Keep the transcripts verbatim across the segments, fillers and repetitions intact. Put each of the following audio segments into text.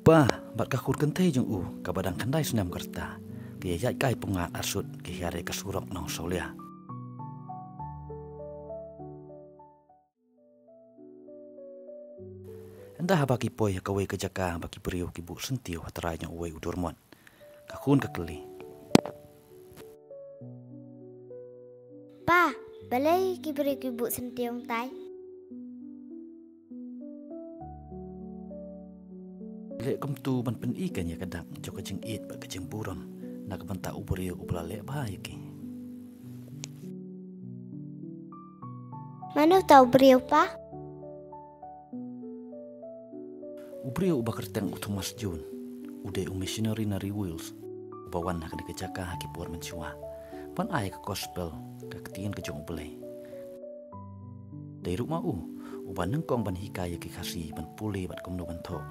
kpa bad ka khun kynthei jong u kaba dang khyndai snem ka rta, ki ïaid kai pyngngad arsut ki hiar ïa ka surok Nongsawlia. Ynda haba ki poi ha kawei ka jaka ba ki briew ki buh syntiew ha trai jong uwei u durmot, ka khun ka kylli. Pa, balei ki briew ki buh syntiew hangtai? Leh kumta ban pyni kane ka dak jong ka jingïeit bad ka jingburom na ka bynta u briew uba la leh bha ïa ki. Mano uta u briew, pa? U briew uba kyrteng u Thomas Jones, u dei u missionary na New Wales, uba wan ha kane ka jaka ha ki por mynshuwa ban ai ka gospel, ka ktien ka jong U Blei. Dei ruh ma u uba nyngkong ban hikai ïa ki Khasi ban pule bad kumno ban thoh.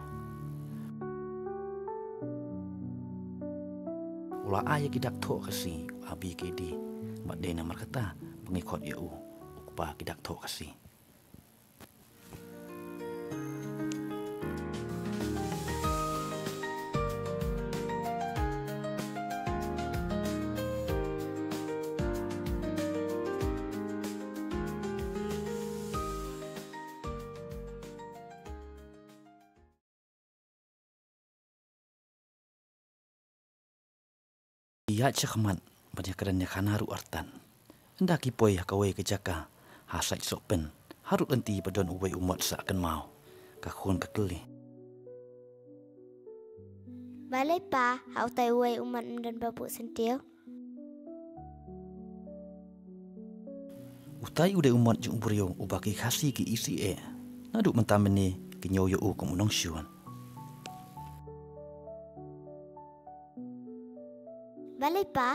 U la ai ïa ki dak thoh Khasi ha B K D, bad dei namar kata ba ngi khot ïa u u kpa ki dak thoh Khasi. Ïaid shakhmat ban ïakren ïakhana ruh artat. Ynda ki poi ha kawei ka jaka ha sait sohpyn, harud lynti ba don uwei u mot sah kynmaw, ka khun ka kylli. Balei pa, ha utai uwei u mot ym don ba buh syntiew? Utai u dei u mot jong u briew uba ki Khasi ki isih eh. Naduh mynta mynne ki ñiew ïa u kum u nongshun. Balei pa?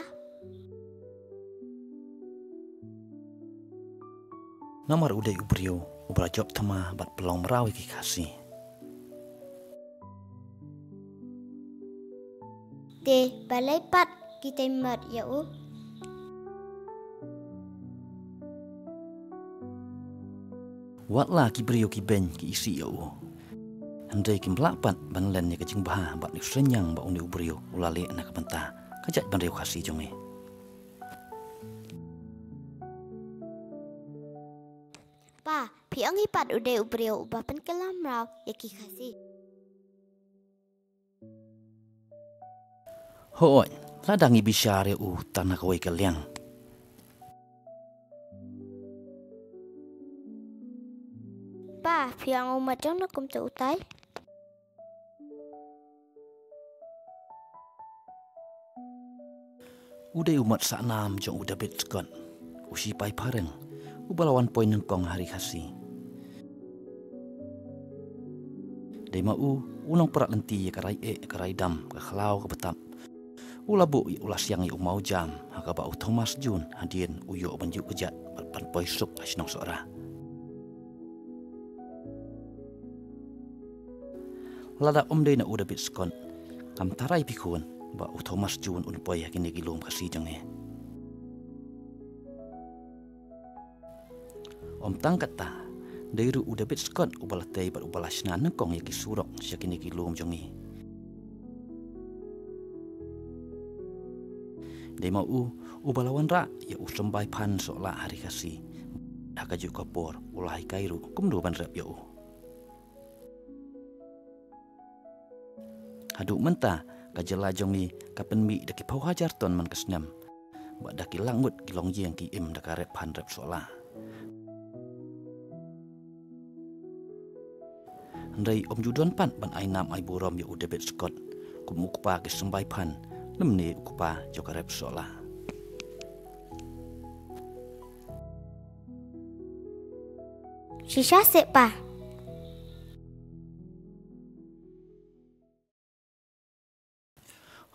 Namar u dei u briew uba la jop thma bad pynlong mraw ïa ki Khasi. Te balei pat ki tei mot ïa u? Wat la ki briew ki beiñ ki isih ïa u, hynrei kim lah pat ban len ïa ka jingbha bad ïa u synñiang ba une u briew u la leh na ka bynta ka jaitbynriew Khasi jong ngi. Pa, phi ong hi pat u dei u briew uba pynkylla mraw ïa ki Khasi. Hooid, lada ngi bishar ïa u tang na kawei ka liang. Pa, phi ong u mot jong no kumta utai? U dei u mot sah nam jong u David Scott, u sipai phareng uba la wan poi nyngkong ha ri Khasi. Dei ma u u nongpra lynti ïa ka rai eh, ka rai dam, ka khlaw, ka btap. U la buh ïa u la siang ïa u mawjam ha kaba u Thomas Jones hadien u ïoh ban ju kjat bad ban poi suk ha shnong Sohra. Lada ym dei na u David Scott, kam tharai phi khun ba u Thomas Jones un poi ha kine ki lum Khasi jong ngi. Ym tang kata, dei ruh u David Scott uba la tei bad uba la shna nyngkong ïa ki surok sha kine ki lum jong ngi. Dei ma u uba la wanrah ïa u symbai phan sohlah ha ri Khasi. Ha kajuh ka por u la hikai ruh kumno ban rep ïa u. Haduh mynta ka jylla jong ngi ka pynmih da ki phew hajar ton man ka snem, bad da ki lak ngut ki longïing ki im da ka rep phan rep sohlah. Hynrei ym ju don pat ban ai nam ai burom ïa u David Scott kum u kpa ki symbai phan lymne u kpa jong ka rep sohlah. Shisha seh pa.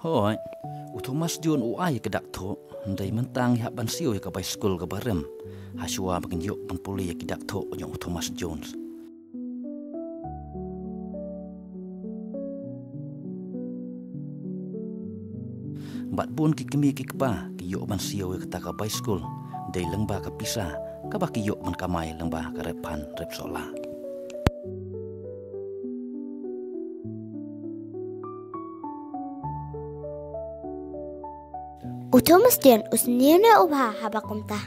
Hooid, u Thomas Jones u ai ïa ka dak thoh, hynrei mynta ngi hap ban siew ïa ka baiskul kaba rem, ha shuwa ba ngin ïoh ban pule ïa ki dak thoh jong u Thomas Jones. Bad bun ki kmie ki kpa ki ïoh ban siew ïa kata ka baiskul, dei lyngba ka pisa kaba ki ïoh ban kamai lyngba ka rep phan rep sohlah. U Thomas Jones u sniew ne u bha haba kumta?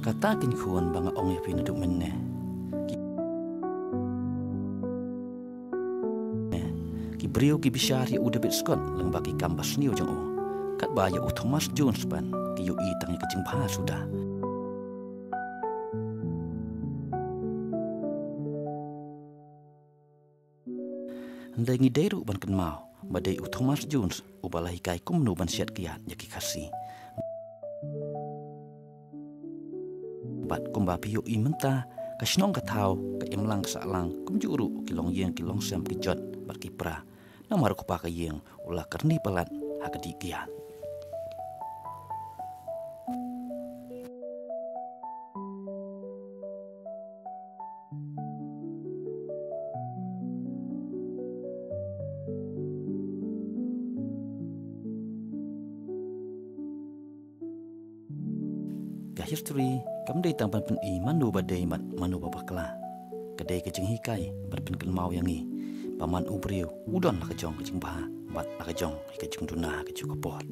Kata kin khun ba nga ong ïa phi naduh mynne. Ki, ki briew ki bishar ïa u David Scott lyngba ki kam ba sniew jong u. Katba ïa u Thomas Jones pat ki ïohi tang ïa ka jingbha suda. Hynrei ngi dei ruh ban kynmaw ba dei u Thomas Jones uba la hikai kumno ban shet kiad ïa ki Khasi. Bad kumba phi ïohi mynta, ka shnong ka thaw ka im lang ka sah lang, kumjuh ruh ki longïing ki longsem ki jot bad ki pra. Namar u kpa ka ïing u la kyrni palat ha ka dih kiad. Ka history kam dei tang ban pyni mano ba dei bad mano ba bakla. Ka dei ka jinghikai ban pynkynmaw ïa ngi ba man u briew u don la ka jong ka jingbha bad la ka jong ka jingduna ha kajuh ka por.